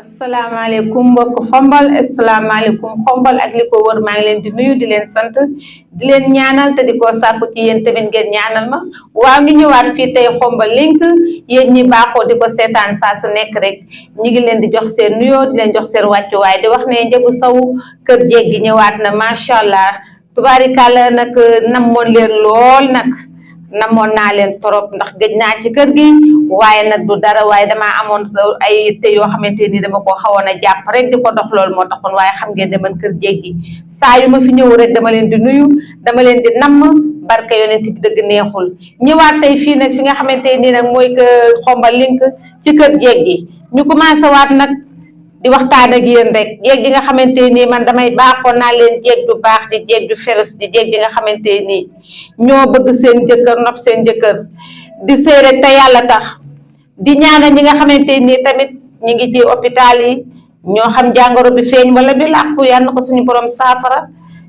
asalaamaaleykum mbokk xombal asalaamaaleykum xombal ak li ko wër maa ngi leen di nuyu di leen sant di leen ñaanal te di ko sàkku ci yéen tamit ngeen ñaanal ma waaw ñu ñëwaat fii tey xombal link yéen ñi baaxoo di ko seetaan saa su nekk rek ñi ngi leen di jox seen nuyoo di leen jox seen wàccuwaay di wax ne Ndiabou Sow kër jéeg gi ñëwaat na macha allah tubaarikàlla nag namoon leen lool nag namoon naa leen trop ndax gëj naa ci kër gi waaye nag du dara waaye damaa amoon ay yitte yoo xamante ni dama ko xawoon a jàpp rek di ko dox loolu moo taxoon waaye xam ngeen ne man kër jéeg gi saa yu ma fi ñëw rek dama leen di nuyu dama leen di namm barke yonent bi dëgg neexul ñëwaat tey fii nag fi nga xamante nii nag mooy xombal link ci kër jéeg gi ñu commencé waat nag di waxtaan ak yéen rek jéeg gi nga xamante nii man damay baaxoon naa leen jéeg du baax di jéeg du féroce di jéeg gi nga xamante nii ñoo bëgg seen jëkkër nopp seen jëkkër di sëy rek te yàlla tax di ñaanal ñi nga xamante nii tamit ñi ngi ci hôpital yi ñoo xam jàngoro bi feeñ wala bi làqu yal na ko suñu borom saafara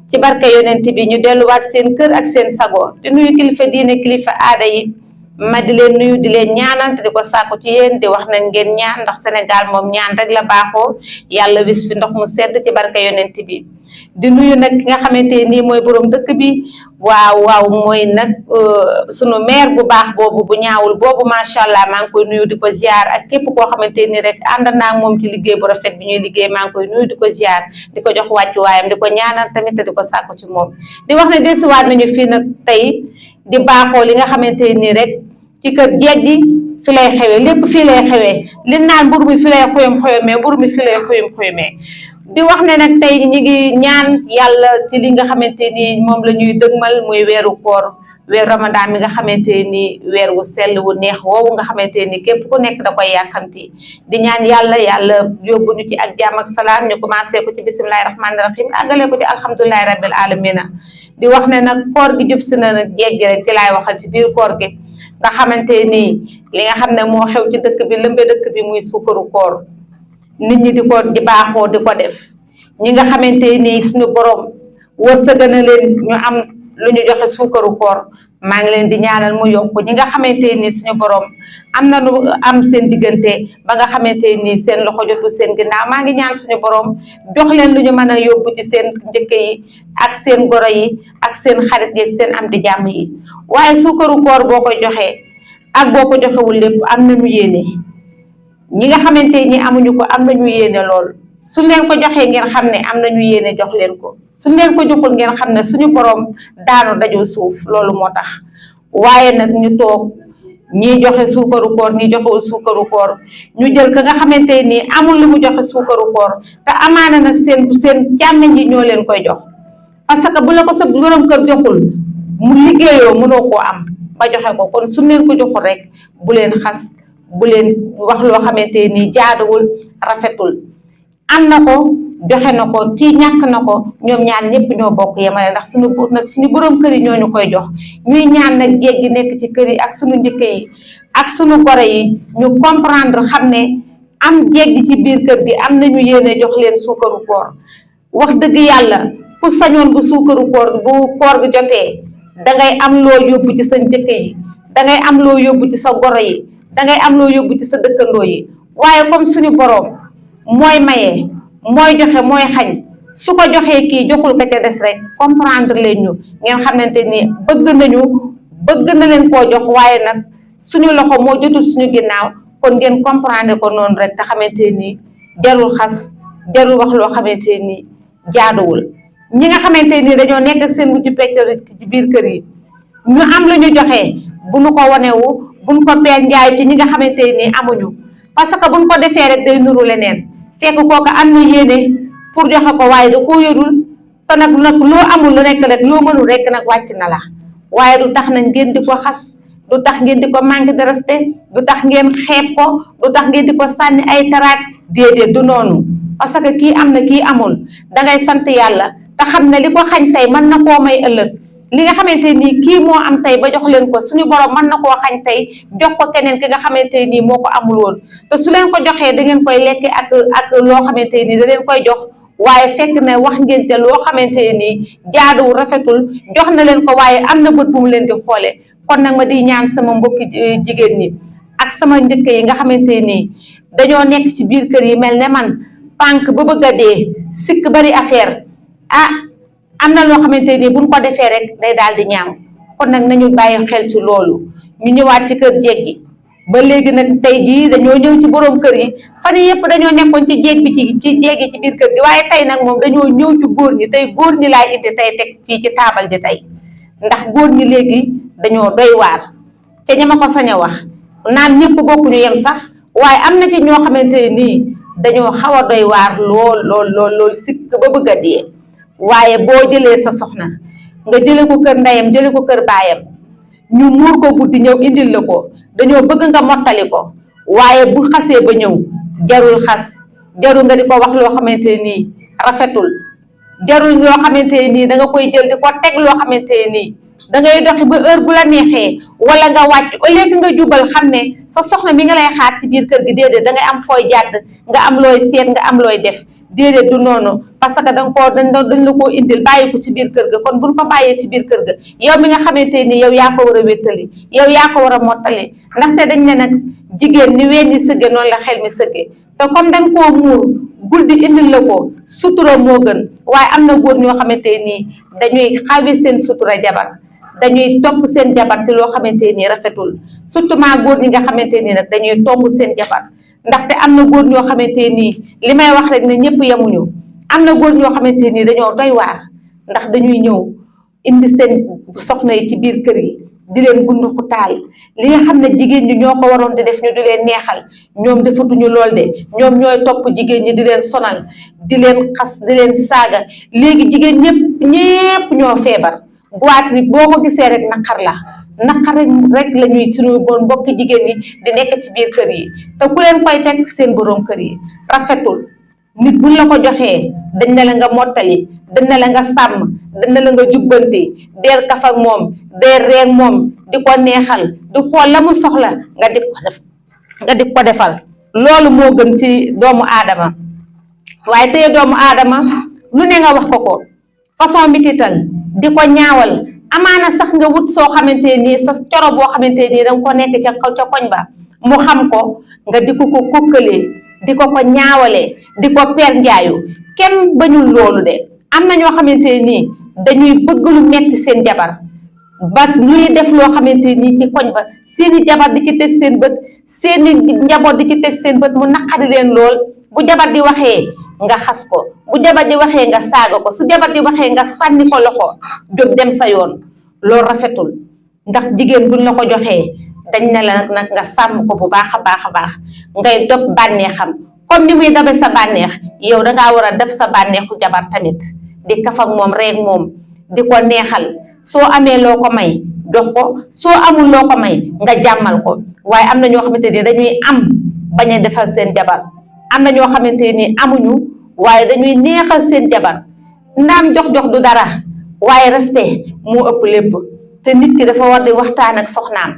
ci barke yonent bi ñu delluwaat seen kër ak seen sago di nuyu kilifa diine kilifa aada yi ma di leen nuyu di leen ñaanal te di ko sàkku ci yéen di wax nañ ngeen ñaan ndax Sénégal moom ñaan rek la baaxoo yàlla wis fi ndox mu sedd ci barke yonent bi di nuyu nag ki nga xamante nii mooy borom dëkk bi waaw mooy nag sunu maire bu baax boobu bu ñaawul boobu macha allah maa ngi koy nuyu di ko ziar ak képp koo xamante ni rek ànd naa moom ci liggéey bu rafet bi ñuy liggéey maa ngi koy nuyu di ko ziar di ko jox wàccuwaayam di ko ñaanal tamit te di ko sàkku ci moom di wax ne desiwaat nañu fii nag tey di baaxoo li nga xamante nii rek ci kër jéeg gi fi lay xewee lépp fii lay xewee li naan mburu mi fi lay xoyom-xoyomee mburu mi fi lay xoyom-xoyomee di wax ne nag tey ñi ngi ñaan yàlla ci li nga xamante ni moom la ñuy dëgmal muy weeru koor weeru ramadan mi nga xamante ni weer wu sell wu neex woowu nga xamante ni képp ku nekk da koy yàkkamti di ñaan yàlla yóbbu ñu ci ak jàmm ak salaam ñu commencé ko ci bisimilahi rahmaani rahim àggale ko ci alhamdulilahi rabbil alamina di wax ne nag koor gi jub si na nag jéeg gi rek ci laay waxal ci biir koor gi nga xamante nii li nga xam ne moo xew ci dëkk bi lëmbe dëkk bi muy suukaru koor nit ñi di ko di baaxoo di ko def ñi nga xamante nii suñu borom wërsëgal na leen ñu am lu ñu joxe suukaru koor maa ngi leen di ñaanal mu yokku ñi nga xamante nii suñu borom am na lu am seen diggante ba nga xamante nii seen loxo jotul seen ginnaaw maa ngi ñaan suñu borom jox leen lu ñu mën a yóbbu ci seen njëkk yi ak seen goro yi ak seen xarit yi ak seen am di jàmm yi waaye suukaru koor boo koy joxee ak boo ko joxewul lépp am nañu yéene ñi nga xamante ni amuñu ko am nañu yéene lool su leen ko joxee ngeen xam ne am nañu yéene jox leen ko su leen ko joxul ngeen xam ne suñu borom daanu dajul suuf loolu moo tax waaye nag ñu toog ñii joxe suukaru koor ñi joxewul suukaru koor ñu jël ka nga xamante ni amul lu mu joxe suukaru koor te amaana nag seen càmmiñ yi ñoo leen koy jox parce que bu la ko sa borom kër joxul mu liggéeyoo mënoo koo am ba joxe ko kon su leen ko joxul rek bu leen xas bu leen wax loo xamante ni jaaduwul rafetul am na ko joxe na ko kii ñàkk na ko ñoom ñaar ñëpp ñoo bokk yemale ndax suñu borom kër yi ñoo ñu koy jox ñuy ñaan nag jéeg gi nekk ci kër yi ak suñu njëkk yi ak suñu gore yi ñu comprendre xam ne am jéeg gi ci biir kër gi am nañu yéene jox leen suukaru koor wax dëgg yàlla ku sañoon bu suukaru koor bu koor gi jotee dangay am loo yóbbu ci sa njëkk yi dangay am loo yóbbu ci sa goro yi dangay am loo yóbbu ci sa dëkkandoo yi waaye comme suñu borom mooy maye mooy joxe mooy xañ su ko joxee kii joxul ko ca des rek comprendre leen ñu ngeen xamante ni bëgg na leen koo jox waaye nag suñu loxo moo jotul suñu ginnaaw kon ngeen comprendre ko noonu rek te xamante ni jarul xas jarul wax loo xamante ni jaaduwul ñi nga xamante ni dañoo nekk ak seen wujju pecc ci biir kër yi ñu am lu ñu joxe bu nu ko wanewu buñ ko peer njaay ci ñi nga xamante ni amuñu parce que buñ ko defee rek day nuru leneen fekk kooku am na yéene pour joxe ko waaye da koo yorul te nag loo amul lu nekk rek loo mënul rek nag wàcc na la waaye du tax nag ngeen di ko xas du tax ngeen di ko manque de respect du tax ngeen xeeb ko du tax ngeen di ko sànni ay taraak déedéet du noonu parce que kii am na kii amul dangay sant yàlla te xam ne li ko xañ tey mën na koo may ëllëg li nga xamante nii kii moo am tey ba jox leen ko suñu borom mën na koo xañ tey jox ko keneen ki nga xamante nii moo ko amul woon te su leen ko joxee da ngeen koy lekk ak loo xamante nii da leen koy jox waaye fekk ne wax ngeen te loo xamante nii jaaduwul rafetul jox na leen ko waaye am na bët bu mu leen di xoolee. kon nag ma di ñaan sama mbokki jigéen ñi ak sama njëkk yi nga xamante nii dañoo nekk ci biir kër yi mel ne man pànk ba bëgg a dee sikk bari affaire am na loo xamante nii buñ ko defee rek day daal di ñaaw. kon nag nañu bàyyi xel ci loolu. ñu ñëwaat ci kër jeeg gi ba léegi nag tey jii dañoo ñëw ci borom kër yi fan yii yëpp dañoo nekkoon ci jeeg bi ci jeeg yi ci biir kër gi waaye tey nag moom dañoo ñëw ci góor ñi tey góor ñi laay indi tey teg fii ci taabal ji tey ndax góor ñi léegi dañoo doy waar te ña ma ko sañ a wax naan ñëpp bokkuñu yem sax waaye am na ci ñoo xamante nii dañoo xaw a doy waar lool sikk ba bëgg a dee. waaye boo jëlee sa soxna nga jële ko kër ndeyam jële ko kër baayam ñu muur ko guddi ñëw indil la ko dañoo bëgg nga mottali ko waaye bu xasee ba ñëw jarul xas jarul nga di ko wax loo xamante nii rafetul jarul loo xamante nii da nga koy jël di ko teg loo xamante nii da ngay doxi ba heure bu la neexee wala nga wàcc au lieu que nga jubal xam ne sa soxna mi nga lay xaar ci biir kër gi déedéet da ngay am fooy jàdd nga am looy seet nga am looy def déedéet du noonu parce que dañ la koo indil bàyyi ko ci biir kër ga kon buñ ko bàyyee ci biir kër ga yow mi nga xamante ni yow yaa ko war a wéttali yow yaa ko war a mottali ndaxte dañ ne nag jigéen ni ween ñi sëgge noonu la xel mi sëgge te comme dañ koo muur guddi indil la ko sutura moo gën waaye am na góor ñoo xamante nii dañuy xawi seen sutura jabar dañuy topp seen jabar te loo xamante nii rafetul surtout maa góor ñi nga xamante nii nag dañuy topp seen jabar ndaxte am na góor ñoo xamante nii li may wax rek ne ñëpp yemuñu am na góor ñoo xamante nii dañoo doy waar ndax dañuy ñëw indi seen soxna yi ci biir kër yi di leen bundu xutaal li nga xam ne jigéen ñi ñoo ko waroon di def ñu di leen neexal ñoom defatuñu lool de ñoom ñooy topp jigéen ñi di leen sonal di leen xas di leen saaga léegi jigéen ñëpp ñoo feebar boîte ni boo ko gisee rek naqar rek la ñuy suñu bon mbokki jigéen ñi di nekk ci biir kër yi te ku leen koy teg seen borom kër yi rafetul nit buñ la ko joxee dañ ne la nga mottali dañ ne la nga sàmm dañ ne la nga jubbanti deel kaf ak moom deel reeg moom di ko neexal di xool la mu soxla nga di ko defal loolu moo gën ci doomu aadama waaye tey doomu aadama lu ne nga wax ko façon mitital di ko ñaawal amaana sax nga wut soo xamante nii sa coro boo xamante nii danga ko nekk ca koñ ba mu xam ko nga di ko kokkalee di ko ñaawalee di ko per njaayu kenn bañul loolu de am na ñoo xamante nii dañuy bëgg lu metti seen jabar ba ñuy def loo xamante nii ci koñ ba seeni jabar di ci teg seen bët seeni njaboot di ci teg seen bët mu naqari leen lool bu jabar di waxee nga xas ko bu jabar di waxee nga saaga ko su jabar di waxee nga sànni ko loxo jóg dem sa yoon loolu rafetul ndax jigéen buñ la ko joxee dañ ne la nag nga sàmm ko bu baax a baax ngay dab bànneexam comme ni muy dabe sa bànneex yow dangaa war a dab sa bànneexu jabar tamit di kaf ak moom reeg moom di ko neexal soo amee loo ko may jox ko soo amul loo ko may nga jàmmal ko waaye am na ñoo xamante ni dañuy am bañ a defal seen jabar am na ñoo xamante ni amuñu waaye dañuy neexal seen jabar ndaam jox du dara waaye respect moo ëpp lépp te nit ki dafa war di waxtaan ak soxnaam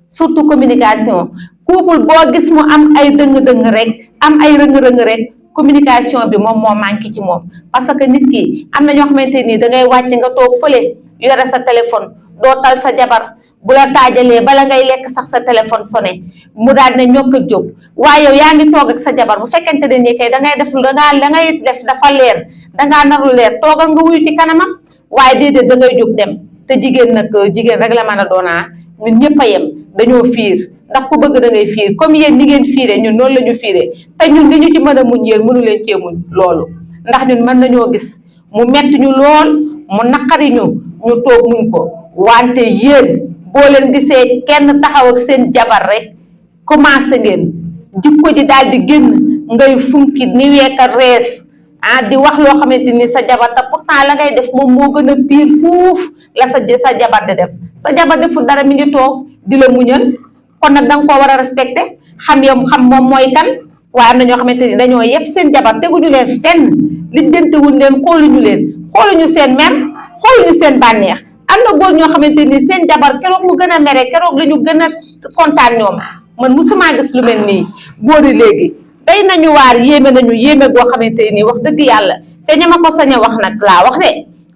surtout communication couple boo gis mu am ay dëng-dëng rek am ay rëng-rëng rek communication bi moom moo manqué ci moom parce que nit ki am na ñoo xamante nii dangay wàcc nga toog fële yore sa téléphone doo tal sa jabar bu la taajalee bala ngay lekk sax sa téléphone sonné mu daal ne ñokk a jóg waaye yow yaa ngi toog ak sa jabar bu fekkente ne nii kay dangay def la ngay def dafa leer dangaa naru leer toogal nga wuyu ci kanamam waaye déedéet dangay jóg dem te jigéen rek la mën a doonaa ñun ñëpp a yem dañoo fiir ndax ku bëgg da ngay fiir comme yéen ni ngeen fiire ñun noonu la ñu fiire te ñun li ñu ci mën a muñ yéen mënu leen cee muñ loolu ndax ñun mën nañoo gis mu metti ñu lool mu naqari ñu toog muñ ko wante yéen boo leen gisee kenn taxaw ak seen jabar rek commencé ngeen jikko ji daal di génn ngay funki ni weeka rees di wax loo xamante ni sa jabar te pourtant la ngay def moom moo gën a pire fuuf la sa jabar di def sa jabar deful dara mi ngi toog di la muñal kon nag danga koo war a respecté xam moom mooy kan waaye am na ñoo xamante ni dañoo yëpp seen jabar teguñu leen fenn liggéentewuñ leen xooluñu seen mer xooluñu seen bànneex am na góor ñoo xamante ni seen jabar keroog mu gën a mere keroog la ñu gën a kontaan ñoom man musuma gis lu mel nii góor yi léegi day nañu waar yéeme goo xamante nii wax dëgg yàlla te ñama ko sañ a wax nag laa wax de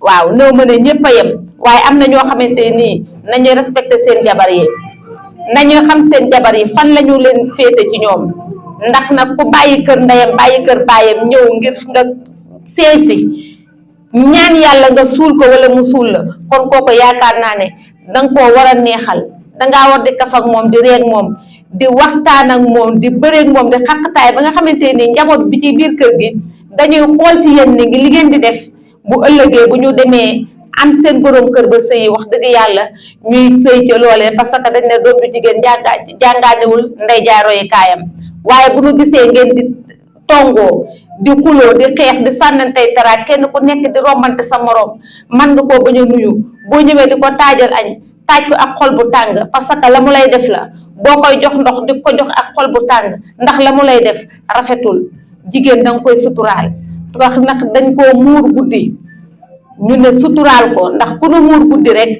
waaw néew ma ne ñëpp a yem waaye am na ñoo xamante nii nañuy respecté seen jabar yi nañuy xam seen jabar yi fan la ñu leen féete ci ñoom ndax nag ku bàyyi kër ndeyam bàyyi kër baayam ñëw ngir nga seesi ñaan yàlla nga suul ko wala mu suul la kon kooku yaakaar naa ne danga koo war a neexal dangaa war di kaf ak moom di reeg moom di waxtaan ak moom di bëreeg moom di xaqtaay ba nga xamante ni njaboot bi ci biir kër gi dañuy xool ci yéen ni li ngeen di def bu ëllëgee bu ñu demee am seen borom kër ba sëyi wax dëgg yàlla ñuy sëy ca loolee parce que dañ ne doom du jigéen jàngaanewul ndey jaarooyi kaayam waaye bu ñu gisee ngeen di tongoo di xuloo di xeex di sànnantey taraat kenn ku nekk di rombante sa morom man nga koo bañ a nuyu boo ñëwee di ko taajal añ taaj ko ak xol bu tàng parce que la mu lay def la boo koy jox ndox di ko jox ak xol bu tàng ndax la mu lay def rafetul jigéen danga koy suturaal wax nag dañ koo muur guddi ñu ne suturaal ko ndax ku nu muur guddi rek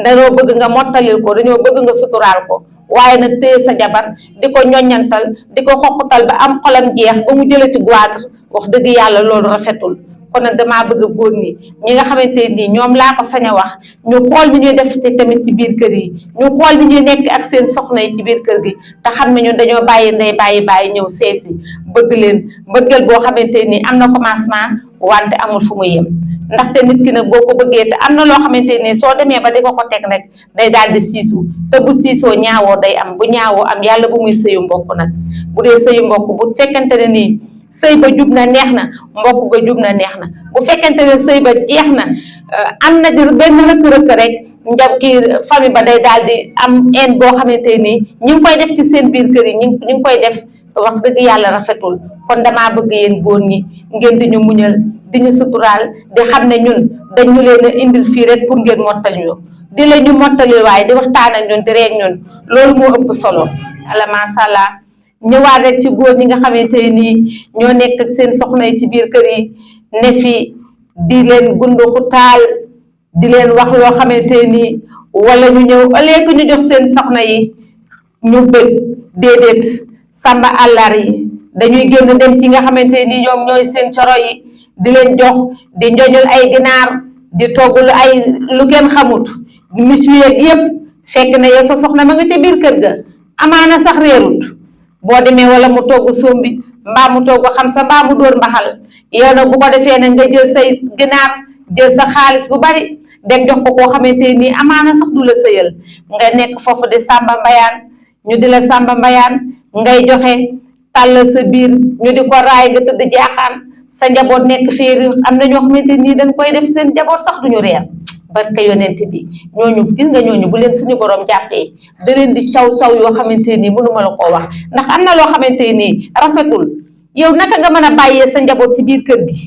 dañoo bëgg nga mottalil ko dañoo bëgg nga suturaal ko waaye nag téye sa jabar di ko ñoññantal di ko xoqutal ba am xolam jeex ba mu jële ci goitre wax dëgg yàlla loolu rafetul kon nag damaa bëgg góor ñi nga xamante nii ñoom laa ko sañ a wax ñu xool ni ñuy def te tamit ci biir kër yi ñu xool ni ñuy nekk ak seen soxna yi ci biir kër gi te xam ne ñun dañoo bàyyi ndey bàyyi ñëw seesi bëgg leen bëggal boo xamante nii am na commencement wante amul fu muy yem ndaxte nit ki nag boo ko bëggee te am na loo xamante nii soo demee ba di ko teg rek day daal di siisu te bu siisoo ñaawoo day am bu ñaawoo am yàlla bu muy sëyu mbokk nag bu dee sëyu mbokk bu fekkente ne nii sëy ba jub na neex na mbokk ga jub na neex na bu fekkente ne sëy ba jeex na am na benn rëkk-rëkk rek kii famille ba day daal di am en boo xamante nii ñi ngi koy def ci seen biir kër yi ñi ngi koy def wax dëgg yàlla rafetul kon damaa bëgg yéen góor ñi ngeen di ñu muñal di ñu suturaal di xam ne ñun dañu leen a indil fii rek pour ngeen mottali ñu di la ñu mottali waaye di waxtaan ak ñun di reeg ñun loolu moo ëpp solo ala macha allah ñëwaat rek ci góor ñi nga xamante nii ñoo nekk ak seen soxna yi ci biir kër yi ne fi di leen gundu xutaal di leen wax loo xamante nii wala ñu ñëw ëllëg ñu jox seen soxna yi ñu bëgg déedéet samba àllar yi dañuy génn dem ci nga xamante nii ñoom ñooy seen coro yi di leen jox di njoñul ay ginaar di toggul ay lu kenn xamut misuyeeg yëpp fekk na yow sa soxna ma nga ca biir kër ga amaana sax réerut boo demee wala mu togg sombi mbaa mu togg xam sa mbaa mu dóor mbaxal yow nag bu ko defee nag nga jël say ginaar jël sa xaalis bu bari dem jox ko koo xamante nii amaana sax du la sëyal nga nekk foofu di sàmba mbayaan ñu di la sàmba mbayaan ngay joxe tàll sa biir ñu di ko raay nga tëdd jaaxaan sa njaboot nekk féeri am na ñoo xamante nii dañ koy def seen njaboot sax duñu reer barka yonent bi ñooñu gis nga ñooñu bu leen suñu borom jàppee da leen di caw yoo xamante nii mënuma la koo wax ndax am na loo xamante nii rafetul yow naka nga mën a bàyyee sa njaboot ci biir kër gi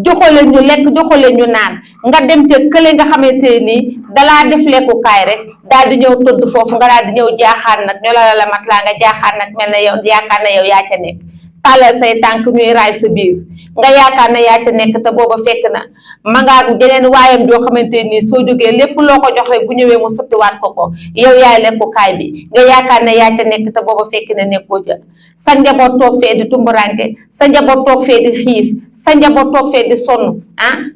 joxo leen ñu lekk joxo leen ñu naan nga dem ca kële nga xamante nii dalaa def lekkukaay rek daal di ñëw tëdd foofu nga daal di ñëw jaaxaan nag ñoo la mat laa nga jaaxaan nag mel na yow yaakaar na yow yaa ca nekk tàllal say tànk ñuy raay sa biir nga yaakaar ne yaa ca nekk te booba fekk na mangaat jeneen waayam joo xamante nii soo jógee lépp loo ko jox rek bu ñëwee mu sottiwaat ko yow yaay lekkukaay bi nga yaakaar ne yaa ca nekk te booba fekk na nekkoo ca sa njaboot toog fee di tumburanke sa njaboot toog fee di xiif sa njaboot toog fee di sonn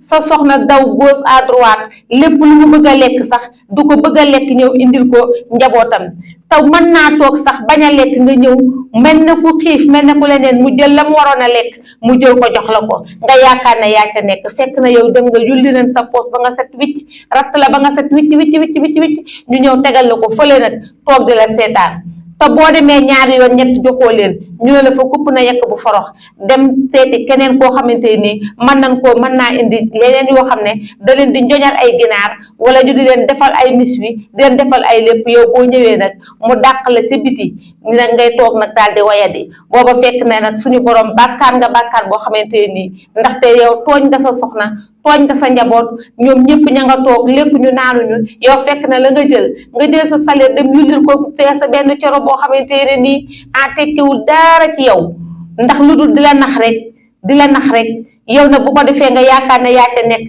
sa soxna daw gauche à droite lépp lu mu bëgg a lekk sax du ko bëgg a lekk ñëw indil ko njabootam taw mën naa toog sax bañ a lekk nga ñëw mel na ku xiif mel na ku leneen mu jël la mu waroon a lekk mu jël ko jox la ko nga yaakaar ne yaa ca nekk fekk na yow dem nga yulli leen sa poos ba nga set wicc ratt la ba nga set wicc ñu ñëw tegal la ko fële nag toog di la seetaan te boo demee ñaari yoon ñett joxoo leen ñu ne la fa kupp na yekk bu forox dem seeti keneen koo xamante nii mën naa indi leneen yoo xam ne da leen di njoñal ay ginaar wala ñu di leen defal ay miswi di leen defal ay lépp yow boo ñëwee nag mu dàq la ca biti ni nag ngay toog nag daal di wayadi booba fekk na nag suñu borom bàkkaar nga bàkkaar boo xamante nii ndaxte yow tooñ nga sa soxna tooñ nga sa njaboot ñoom ñëpp ña nga toog lépp ñu naanuñu yow fekk na la nga jël sa salaire dem yullil ko fee sa benn coro boo xamante ne nii tekkiwul dara ci yow ndax lu dul di la nax rek yow na bu ko defee nga yaakaar ne yaa ca nekk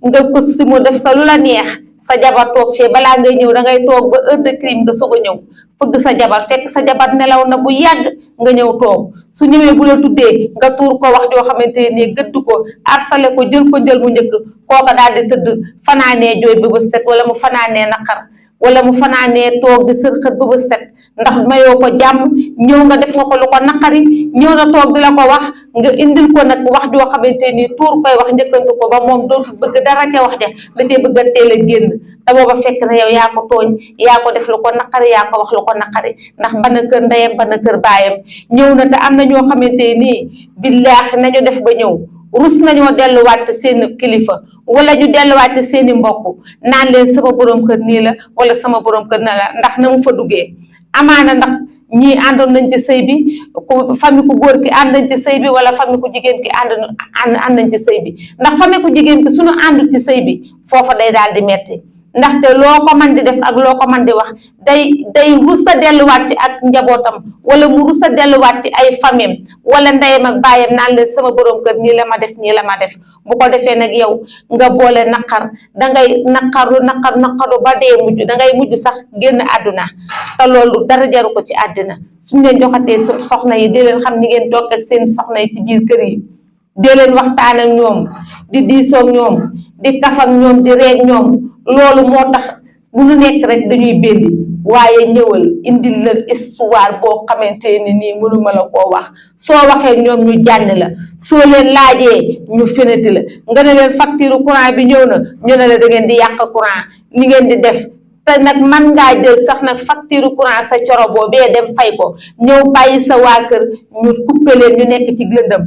nga ko si mu def sa lu la neex sa jabar toog fee balaa ngay ñëw da ngay toog ba heure de crime nga soog a ñëw fëgg sa jabar fekk sa jabar nelaw na bu yàgg nga ñëw toog su ñëwee bu la tuddee nga tuur ko wax joo xamante ni gëdd ko arsale ko jël ko njël mu njëkk kooka daal di tëdd fanaanee jooy ba bët set wala mu fanaanee naqar wala mu fanaanee toog di sërxët ba bët set ndax mayoo ko jàmm ñëw nga def nga ko lu ko naqari ñëw na toog di la ko wax nga indil ko nag wax joo xamante ni tuur koy wax njëkkantu ko ba moom dootul bëgg dara ca wax ja da cee bëgg a teel a génn te booba fekk na yow yaa ko tooñ yaa ko def lu ko naqari yaa ko wax lu ko naqari ndax bana kër ndeyam bana kër baayam ñëw na te am na ñoo xamante nii billaahi nañu def ba ñëw rus nañoo delluwaat seen kilifa wala ñu delluwaat seeni mbokk naan leen sama borom kër nii la wala sama borom kër na la ndax na mu fa duggee amaana ndax ñii àndoon nañ ci sëy bi ku famille ku góor ki ànd nañ ci sëy bi wala famille ku jigéen ki ànd nañ ci sëy bi ndax famille ku jigéen ki suñu àndul ci sëy bi foofa day daal di metti ndaxte loo ko man di def ak loo ko man di wax day rus a delluwaat ci ak njabootam wala mu rus a delluwaat ci ay famille wala ndeyam ak baayam naan leen sama borom kër nii la ma def nii la ma def bu ko defee nag yow nga boole naqar dangay naqaru ba dee mujj dangay mujj sax génn àdduna te loolu dara jaru ko ci àddina suñ leen joxatee soxna yi di leen xam ni ngeen toog ak seen soxna yi ci biir kër yi di leen waxtaan ak ñoom di diisoo ak ñoom di kaf ak ñoom di reeg ñoom loolu moo tax bu ñu nekk rek dañuy belli waaye ñëwal indil la histoire boo xamante ni nii mënuma la koo wax soo waxee ñoom ñu jànn la soo leen laajee ñu fenati la nga ne leen facture courant bi ñëw na ñu ne la da ngeen di yàq courant li ngeen di def te nag man ngaa jël sax nag facture courant sa coro boobee dem fay ko ñëw bàyyi sa waa kër ñu coupé leen ñu nekk ci lëndëm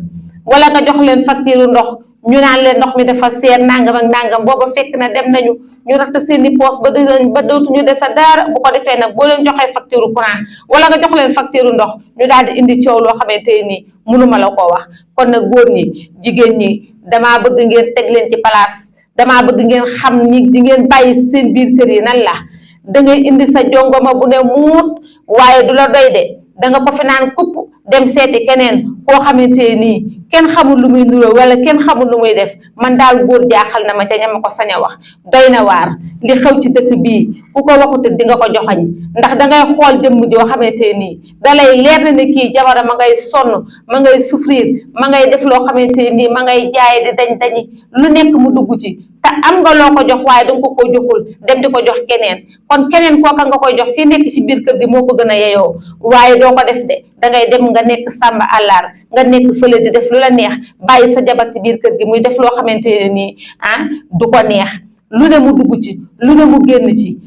wala nga jox leen facture ndox ñu naan leen ndox mi dafa seer nangam ak nangam booba fekk na dem nañu ñu ratt seeni poos ba dootuñu des a dara bu ko defee nag boo leen joxee facture courant wala nga jox leen facture ndox ñu daal di indi coow loo xamante nii mënuma la koo wax kon nag góor ñi jigéen ñi damaa bëgg ngeen teg leen ci place damaa bëgg ngeen xam ni di ngeen bàyyi seen biir kër yi nan la dangay indi sa jongoma bu ne muut waaye du la doy de danga ko fi naan kupp dem seeti keneen koo xamante nii kenn xamul lu muy nuroo wala kenn xamul lu muy def man daal góor jaaxal na ma ca ñama ko sañ a wax doy na waar li xew ci dëkk bii ku ko waxute di nga ko joxañ ndax dangay xool jëmm joo xamante nii dalay leer na ne kii jabara ma ngay sonn ma ngay souffrir ma ngay def loo xamante nii ma ngay jaaye di dañ lu nekk mu dugg ci te am nga loo ko jox waaye danga ko joxul dem di ko jox keneen kon keneen kooka nga koy jox ki nekk ci biir kër gi moo ko gën a yeyoo waaye doo ko def de dangay dem nga nekk sàmba àllaar nga nekk fële di def lu la neex bàyyi sa jabar ci biir kër gi muy def loo xamante ne nii du ko neex lu ne mu dugg ci lu ne mu génn ci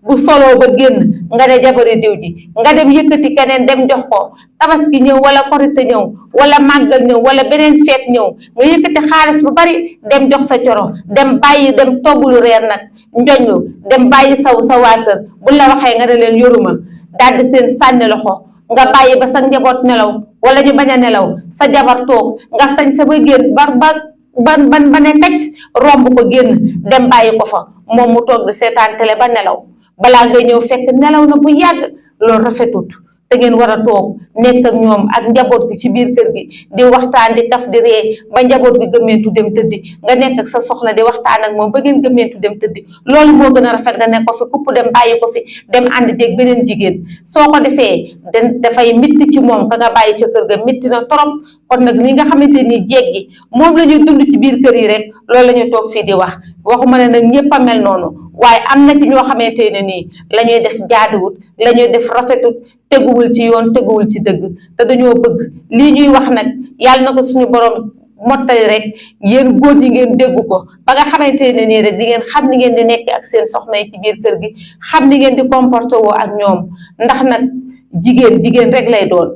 bu soloo ba génn nga ne jabari diw ji nga dem yëkkati keneen dem jox ko tabaski ñëw wala korite ñëw wala màggal ñëw wala beneen feet ñëw nga yëkkati xaalis bu bari dem jox sa coro dem bàyyi dem toggulu reer nag njoñlu dem bàyyi sa waa kër buñ la waxee nga ne leen yoruma daal di seen sànni loxo nga bàyyi ba sa njaboot nelaw wala ñu bañ a nelaw sa jabar toog nga sañ sa ba génn ba ne kacc romb ko génn dem bàyyi ko fa moom mu toog di seetaan télé ba nelaw balaa ngay ñëw fekk nelaw na bu yàgg loolu rafetut te ngeen war a toog nekk ak ñoom ak njaboot gi ci biir kër gi di waxtaan di kaf di ree ba njaboot gi gëmmeentu dem tëddi nga nekk ak sa soxna di waxtaan ak moom ba ngeen gëmmeentu dem tëddi loolu moo gën a rafet nga nekk ko fi kupp dem bàyyi ko fi dem ànd jeeg beneen jigéen soo ko defee dafay mitti ci moom ka nga bàyyi ca kër ga mitti na torop kon nag li nga xamante ni jeeg gi moom la ñuy dund ci biir kër yi rek loolu la ñu toog fii di wax waxuma ne nag ñëpp a mel noonu waaye am na ci ñoo xamante ne nii la ñuy def jaaduwut la ñuy def rafetut teguwul ci yoon teguwul ci dëgg te dañoo bëgg lii ñuy wax nag yàlla na ko suñu borom mottali rek yéen góor ñi ngeen dégg ko ba nga xamante ne nii rek di ngeen xam ni ngeen di nekk ak seen soxna yi ci biir kër gi xam ni ngeen di comporté woo ak ñoom ndax nag jigéen rek lay doon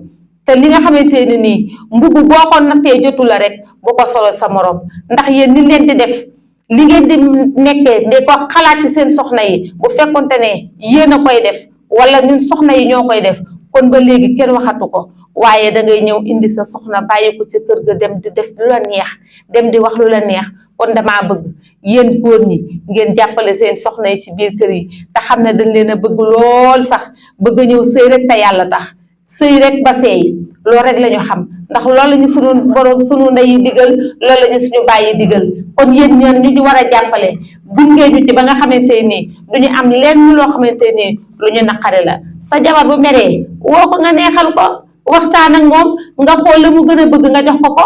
te li nga xamante ne nii mbubu boo ko nattee jotu la rek boo ko solo sa morom ndax yéen ni leen di def li ngeen di nekkee di ko xalaat ci seen soxna yi bu fekkonte ne yéen a koy def wala ñun soxna yi ñoo koy def kon ba léegi kenn waxatu ko waaye dangay ñëw indi sa soxna bàyyi ko ci kër ga dem di def lu la neex dem di wax lu la neex kon damaa bëgg yéen góor ñi ngeen jàppale seen soxna yi ci biir kër yi te xam ne dañ leen a bëgg lool sax bëgg a ñëw sëy rek te yàlla tax sëy rek ba seey loolu rek la ñu xam ndax loolu la ñu sunu borom sunu ndey yi digal loolu la ñu suñu bàyyi digal kon yéen ñaan ñu war a jàppale gunge ñu ci ba nga xamante nii du ñu am lenn loo xamante nii lu ñu naqare la. sa jabar bu meree woo ko nga neexal ko waxtaan ak moom nga xool la mu gën a bëgg nga jox ko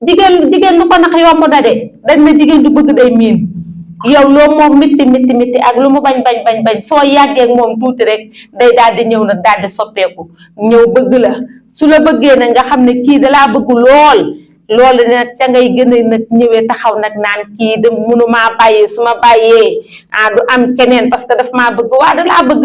jigéen lu ko nax yomb da de dañ na jigéen du bëgg day miin yow loo moom mitti ak lu mu bañ soo yàggee ak moom tuuti rek day daal di ñëw nag daal di soppeeku ñëw bëgg la su la bëggee nag nga xam ne kii dalaa bëgg loolu nag ca ngay gën a nag ñëwee taxaw nag naan kii de mënumaa bàyyi su ma bàyyee du am keneen parce que daf maa bëgg waa dalaa bëgg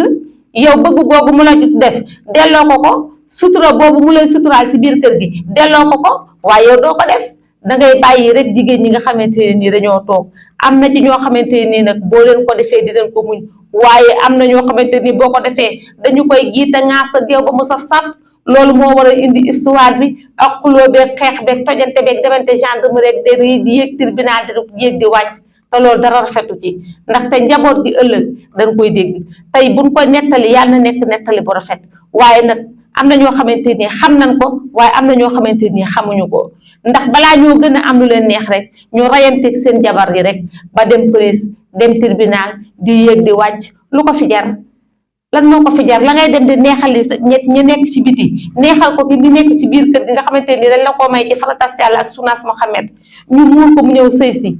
yow bëgg googu mu la def delloo ko sutura boobu mu lay suturaal ci biir kër gi delloo ko waaye yow doo ko def dangay bàyyi rek jigéen ñi nga xamante ne nii dañoo toog am na ci ñoo xamante ne nii nag boo leen ko defee di leen ko muñ waaye am na ñoo xamante ni boo ko defee dañu koy giita ŋaas ak yow ba mu saf saf loolu moo war a indi histoire bi ak xuloo beeg xeex beeg tojante beeg demante gendarmerie rek di yéeg tribunal di yéeg di wàcc te loolu dara rafetu ci ndaxte njaboot gi ëllëg dañ koy dégg tey buñ ko nettali yàlla na nekk nettali bu rafet waaye nag am na ñoo xamante ni xam nañ ko waaye am na ñoo xamante ni xamuñu ko ndax balaa ñoo gën a am lu leen neex rek ñu rayanteeg seen jabar yi rek ba dem police dem tribunal di yéeg di wàcc lu ko fi jar lan moo ko fi jar la ngay dem di neexal li sa ñi nekk ci biti neexal ko ki ñu nekk ci biir kër gi nga xamante ni dañ la koo may ci faratas Yàlla ak sunaas Muhammad ñu muur ko mu ñëw sëy si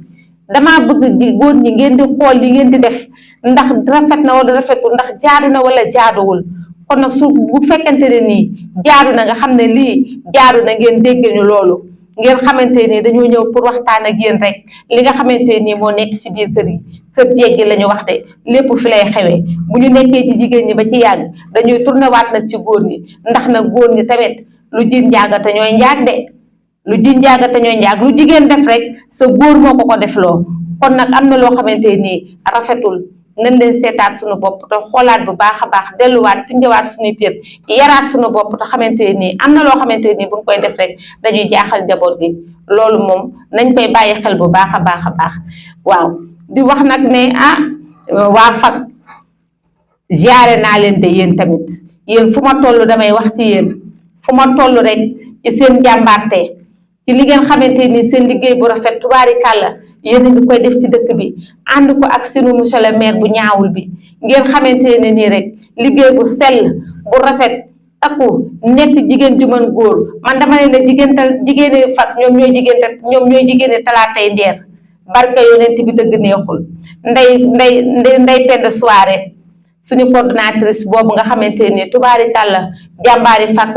damaa bëgg di góor ñi ngeen di xool li ngeen di def ndax rafet na wala rafetul ndax jaadu na wala jaaduwul kon nag su bu fekkente ne nii jaadu na nga xam ne lii jaadu na ngeen dégg ñu loolu ngeen xamante ni dañoo ñëw pour waxtaan ak yéen rek li nga xamante nii moo nekk ci biir kër yi kër jéggi la ñu wax de lépp fi lay xewee bu ñu nekkee ci jigéen ñi ba ci yàgg dañuy tourné waat nag ci góor ñi ndax nag góor ñi tamit lu ji njàgg te ñooy njaag de lu ji njàgg te ñooy njaag lu jigéen def rek sa góor moo ko def loo kon nag am na loo xamante nii rafetul nañ leen seetaat suñu bopp te xoolaat bu baax a baax delluwaat pindewaat suñuy piir yaraat suñu bopp te xamante nii am na loo xamante nii buñ koy def rek dañuy jaaxal njaboot gi loolu moom nañ koy bàyyi xel bu baax a baax a baax waaw di wax nag ne waa FAC ziare naa leen de yéen tamit yéen fu ma toll damay wax ci yéen fu ma toll rek ci seen jàmbaarte ci li ngeen xamante ni seen liggéey bu rafet tubaarikàlla yéen a ngi koy def ci dëkk bi ànd ko ak sunu monsieur le maire bu ñaawul bi ngeen xamante ne nii rek liggéey bu sell bu rafet takku nekk jigéen ju mën góor man dama ne ne jigéeni FAC ñoom ñooy jigéeni talaatay ndeer barke yonent bi dëgg neexul nday pend soirée suñu coordonnatrice boobu nga xamante ni tubaarikàlla jàmbaari FAC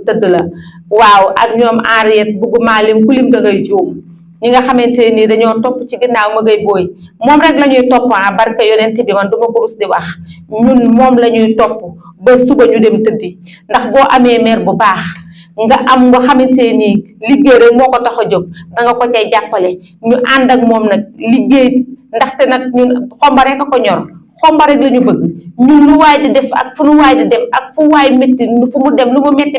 tëdd la waaw ak ñoom Henriette bugguma lim ku lim da ngay juum ñi nga xamante ni dañoo topp ci ginnaaw ma ngay booy moom rek la ñuy topp barke yonent bi man duma ko rus di wax ñun moom la ñuy topp ba suba ñu dem tëddi ndax boo amee maire bu baax nga am nga xamante ni liggéey rek moo ko tax a jóg danga ko cay jàppale ñu ànd ak moom nag liggéey ndaxte nag ñun xomba rek a ko ñor xomba rek la ñu bëgg ñun lu waay di def ak fu nu waay di dem ak fu waay métti fu mu dem lu mu métti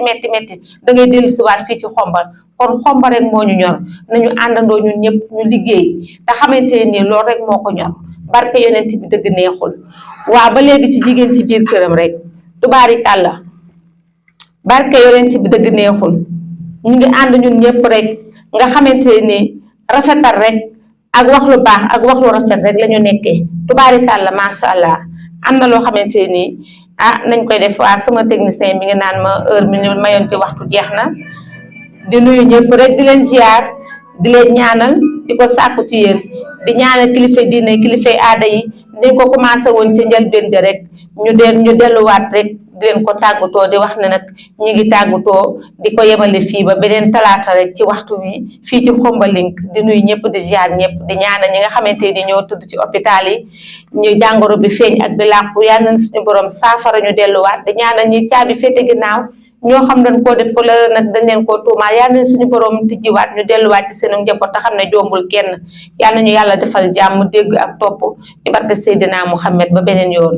da ngay dellu si waat fii ci xomba kon xomba rek moo ñu ñor nañu àndandoo ñun ñëpp ñu liggéey te xamante ni loolu rek moo ko ñor barke yonent bi dëgg neexul waaw ba léegi ci jigéen ci biir këram rek tubaarikàlla barke yonent bi dëgg neexul ñu ngi ànd ñun ñëpp rek nga xamante ni rafetal rek ak wax lu baax ak wax lu rafet rek la ñu nekkee tubaarikàlla macha allah am na loo xamante ni nañ koy def waa sama technicien bi nga naan ma heure bi ñu mayoon ci waxtu jeex na di nuyu ñëpp rek di leen ziar di leen ñaanal di ko sàkku ci yéen di ñaanal kilifa diine kilifa aada yi dañ ko commencé woon ci njëlbéen ga rek ñu delluwaat rek di leen ko tàggatoo di wax ne nag ñi ngi tàggatoo di ko yemale fii ba beneen talaata rek ci waxtu wi fii ci Xombalink di nuyu ñëpp di ziar ñëpp di ñaanal ñi nga xamante ni ñoo tudd ci hôpital yi ñu jàngoro bi feeñ ak bi làqu yal nañ suñu borom saafara ñu delluwaat di ñaanal ñi caabi féete ginnaaw ñoo xam dañ koo def la nag dañ leen koo tuumaal yal nañ suñu borom tijjiwaat ñu delluwaat ci seen njaboot te xam ne jombul kenn yal nañu yàlla defal jàmm dégg ak topp ci barke Seydina Muhammad ba beneen yoon